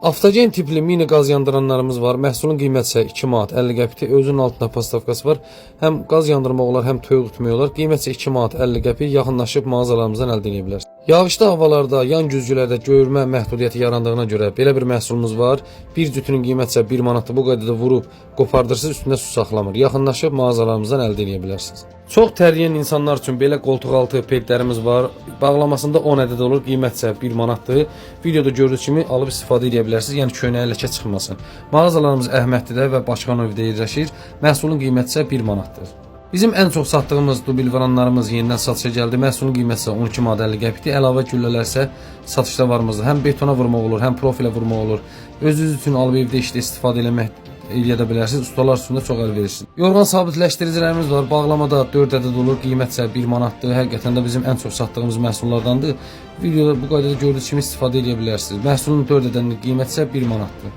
Avtogen tipli mini qaz yandıranlarımız var. Məhsulun qiyməti isə 2 manat 50 qəpikdir. Özünün altında pastavkası var. Həm qaz yandırmaq olar, həm toyuq tutmaq olar. Qiyməti isə 2 manat 50 qəpik. Yaxınlaşıb mağazalarımızdan əldə edə bilərsiniz. Yağışlı havalarda, yan güzgülərdə görmə məhdudiyyəti yarandığına görə belə bir məhsulumuz var. Bir cütünün qiyməti isə 1 manatdır. Bu qaydada vurub qopardırsınız, üstündə su saxlamır. Yaxınlaşıb mağazalarımızdan əldə edə bilərsiniz. Çox tərləyən insanlar üçün belə qoltuqaltı pedlərimiz var. Bağlamasında 10 ədəd olur, qiymət isə 1 manatdır. Videoda gördüyünüz kimi alıb istifadə edə bilərsiniz. Yəni köynəyə ləkə çıxmasın. Mağazalarımız Əhmədlidə və Başxanovda yerləşir. Məhsulun qiyməti isə 1 manatdır. Bizim ən çox satdığımız dubilvaranlarımız yenidən satışa gəldi. Məhsulun qiyməti isə 12 manat 50 qəpikdir. Əlavə güllələr isə satışda varımızdır. Həm betona vurmaq olur, həm profilə vurmaq olur. Özünüz üçün alıb evdə işdə istifadə eləmək eləyə də bilərsiniz. Ustalar üçün də çox əlverişlidir. Yorğan sabitləşdiricilərimiz var. Bağlamada 4 ədəd olur. Qiymət isə 1 manatdır. Həqiqətən də bizim ən çox satdığımız məhsullardandır. Videoda bu qaydada gördüyünüz kimi istifadə edə bilərsiniz. Məhsulun 4 ədədinin qiyməti isə 1 manatdır.